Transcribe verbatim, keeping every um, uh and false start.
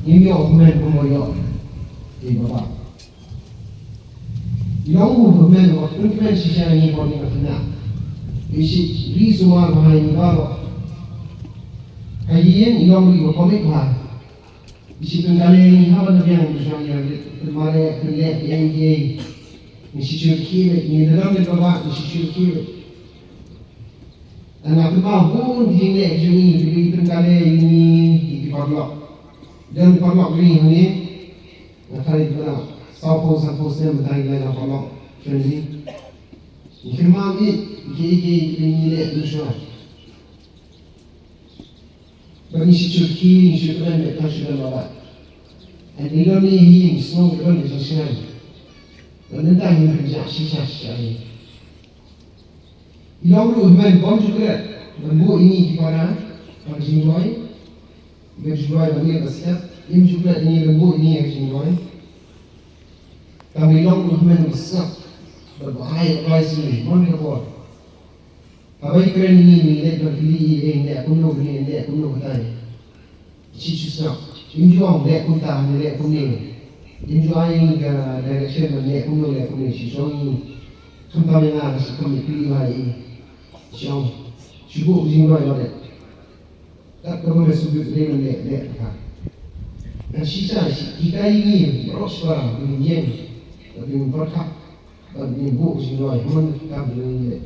Ngim ïoh hynmen kumba ïoh i Baba. I long u hynmen uba pynkmen shisha ïa ngi bad ïa ngi. I shi ri sumar bha ïa ngi baroh. Ka ïing i long ri uba commit bha. I shi pynkylla ïa ngi haba na biang, i shong ïa ngi pynmareh pynleh ïa ngi. Ngi shu shu ki ngi da dang ngi Baba ngi shu shu ki. Nga kynmaw bun ki jingleh jong ngi, ki pynkylla ïa ngi ki paralok. Don paralok ri hangne. Nga tharai ki para sawphew sanphew snem mynta ngi la paralok jong ngi. Ngi kynmaw ïa ki ki ki ngi leh mynshuwa. Ba ngi shu shu ki ngi shu kren bad ka shu don Baba. Ngi don hi ngi sngew ka don ka jingsngewsih. Ba ngi dang ngi kynjah shisha shisha hi. I long ruh hynmen bym ju klet ban buh ïa ngi ki para ha ka jingroi. Im ju klet ban ïa ka step, im ju klet ïa ngi ban buh ïa ngi ha ka jingroi. Tang i long ruh hynmen ba sngap bad ba ai advice ïa ngi man ka por. Haba i kren ïa ngi ngi leh ban kylli ïa ngi leh kumno kane leh kumno katai. Shi shu sngap. Im ju ong leh kumta ne leh kumne. Im ju ai ka direction ban leh kumno leh kumne, shi shu ong ïa ngi. Khamtam ïa nga ka shi kam ïa phi ïa i. Shi ong shu buh ka jingroi ba leh. Kat kaba me shu buh leh ban leh leh kata. Ngan shisha shi hikai ïa ngi baroh shi ba ngin ïeng. Ba ngin pyrkhat. Ba ngin buh ka jingroi man ka kam ïa ngi leh.